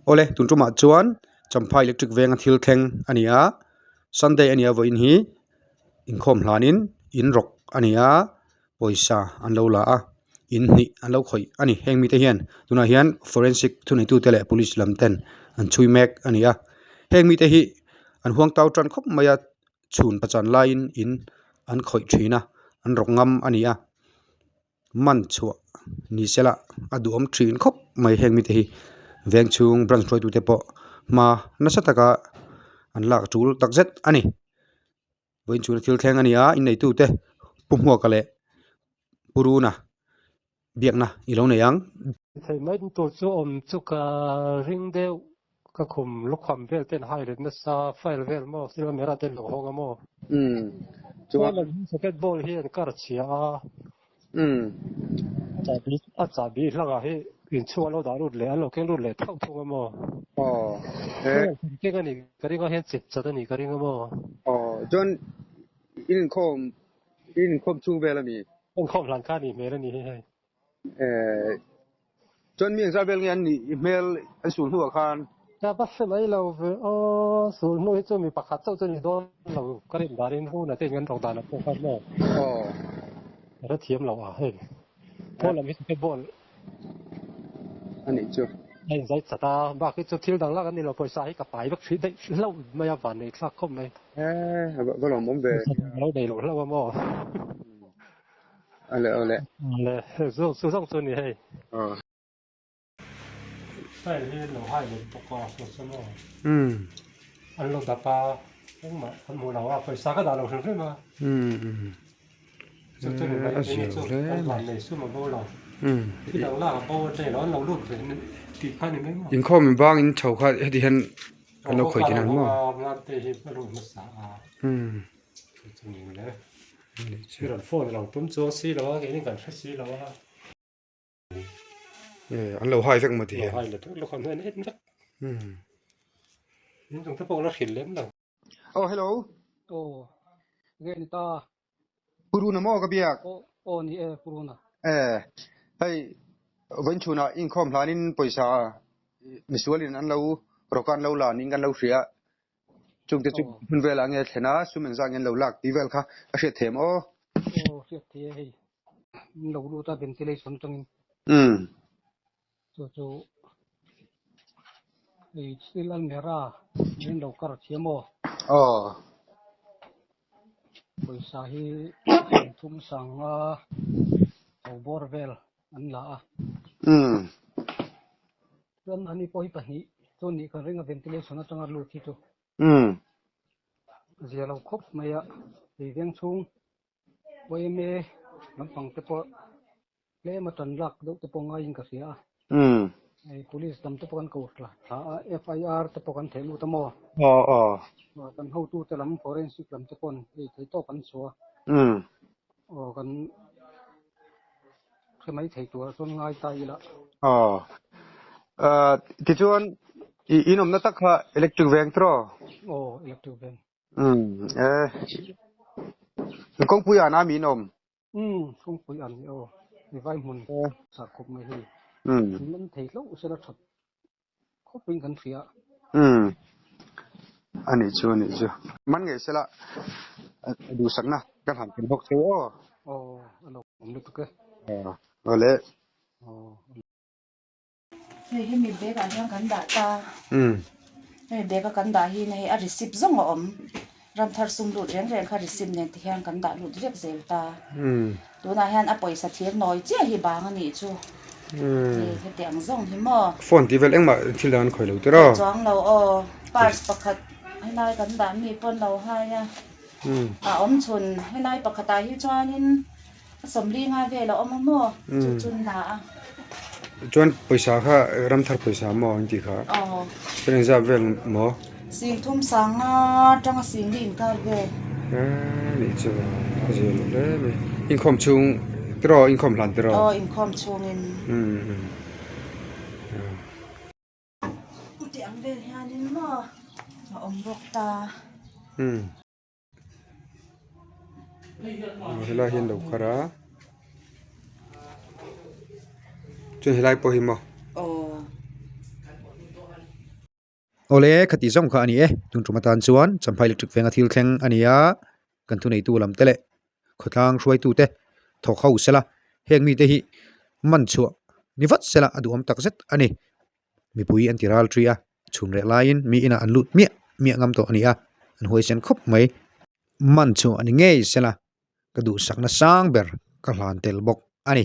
Awle tun tumah chuan Champhai electric venga thil thleng a ni a, Sunday a nia vawiin hi inkhawm hlanin in rawk a ni a, pawisa an lo la a, in hnih an lo khawih a ni. Heng mite hian tunah hian forensic thuneitute leh police lam ten an chhui mek a ni a, heng mite hi an huang tau tan khawp mai a, chhun pachan laiin in an khawih thin a, an rawk ngam a ni a. Man chhuah ni se la a duhawm thin khawp mai heng mite hi veng chhung branch hruaitute pawh hma nasa taka an lak tul tak zet a ni vawiin chhuna thil thleng a ni a inneitute pu hmuaka leh pu runa biakna i lo nei ang. Theih mai tur chu awm chu ka ring deuh ka khum lukham vel ten hai let nasa file vel maw thil camera ten lo hawng a maw. Umm chuan socket ball hi an kar chhia a. Umm chahbi a chahbi hlangah hi inchhung an lo dah lut leh an lo keng lut leh thauh thung a maw. Aw he. Keng a nih ka ring a hian chep chat a nih ka ring a maw. Aw chuan in inkhawm in inkhawm chhung vel a mi. Inkhawm hlan kha a nih hmel a ni hi hei. Eh, chuan mi engzat vel nge an nih i hmel an sul hnuah khan? Ka va hre mai lo ve aw, sul hnu hi chu mi pakhat chauh chu ni dawn lo, ka rin danin Runa te in kan rawk dan ah pawh khan maw? Aw. Ka hre thiam lo a hei, pawn lam hi chu football a nih chu. A inzai chat a, bak hi chu thil dang lak an ni lo, pawisa hi ka pai vek hrih daih hlauh mai a, van nei thlak khawp mai. Eh, va lawmawm ve. Ka lo nei lo hlauh a maw? Ale ale. Ale chu chu zawng chu ni hei. Aw. Style hi lo hai let bawk a saw chu maw. Umm. An lo dap a engmah kan hmuh lo a pawisa ka dah lo hrim hrim a. Umm. Chu chu ni mai eng chu kan van nei sum a bo lo. Umm. Thil dang lak a bo a ṭe lo an lo lut ve tih kha ni mai maw. Inkhawm in bang in chho kha heti hian an lo khawih thin ang maw. Aw kar te hi a lut hmasa a. Umm. Chu chu ni le. Thil an phone lo tum chuang si lo a keini kan hre si lo a. An lo hai vek maw ti hian. Lo hai let vek lukham hian en vek. In chung te pawh la hrilh lem lo. Oh hello. Oh nge ni ta. Puruna maw ka biak. Oh oh ni e Puruna. Eh hei vawiin chhunah inkhawm hlanin pawisa misualin an lo rawk a an lo la niin kan lo hria. Chungte chu hmun velah nge thlen a, sum engzah nge an lo lak tih vel kha a hriat theih em aw? Aw, hriat theih e hei. Min lo lut a ventilation atangin. Umm. Chu chu hei thil almera min lo kar thiam aw. Aw. Pawisa hi thum sanga tho bawr vel an la a. Umm. Chuan ani pawh hi pahnih chu nih kan ring a ventilation atanga lut hi chu. Umm. Zia lo khawp mai a, hei veng chhung YMA lampang te pawh tlem a tan lak deuh te pawh ngaiin ka hria a. Umm. Hei police lam te pawh kan ko thla a, FIR te pawh kan theh lut a maw? Aw aw. Kan hotu te lam forensic lam te paw'n hei thei tawk an chhuah a. Umm. Aw kan hre mai thei tur chuan ngai ta ila. Aw. Uh, tichuan i in awmna tak kha electric veng tiraw? Aw, electric veng. Um, eh. Kawngpui an ami in awm? Um, kawngpui an ni aw. I vai hmun sah khawp mai hei. Um. Man thei hlauh sela that khawpin kan hria. Um. Ani chu ani chu. Man ngei sela duhsakna kan han tum bawk che u aw. Aw, a lo awm lutuk e. Aw, awle. Aw. Hei hemi bag ah hian kan dah ta. Um. Hemi bag a kan dah hi hei a receipt zawng a awm. Ramthar sum lut reng reng kha receipt nen ti hian kan dah lut vek zel ta. Tunah hian a pawisa thir nawi chiah hi bang a nih chu. Hei heti ang zawng hi maw. Phone tih vel engmah thil dang an khawih lo tir aw. Chuang lo aw. Purse pakhat helai kan dah mi pawn lo hai a. A awm chhun helai pakhatah hi chuanin a sawmli nga vel a awm a maw chu chu na a. Chuan pawisa kha ramthar pawisa maw an tih kha. Aw. Chuan engzat vel maw? Sing thum sang nga atanga sing li inkar vel. Eee nih chu a zir lo hle mai. Inkhawm chhung tiraw inkhawm hlan tiraw? Aw inkhawm chhungin. Umm. Tih ang vel hianin maw a awm bawk ta. Umm. Helai hi an lo khar a chuan helai pawh hi maw. Aw. Awle, khati zawng kha a ni e. Tun tum atan chuan Champhai Electric Venga thil thleng a ni a, kan thuneitu lam te leh khawtlang hruaitu te thawk ho sela, heng mite hi man chhuah ni vat sela a duhawm tak zet a ni. Mipui an ti ral ṭi a, chhun reh laiin mi inah an lut miah miah ngam tawh a ni a, an huaisen khawp mai. Man chhuah a ni ngei sela, ka duhsakna sang ber ka hlan tel bawk a ni.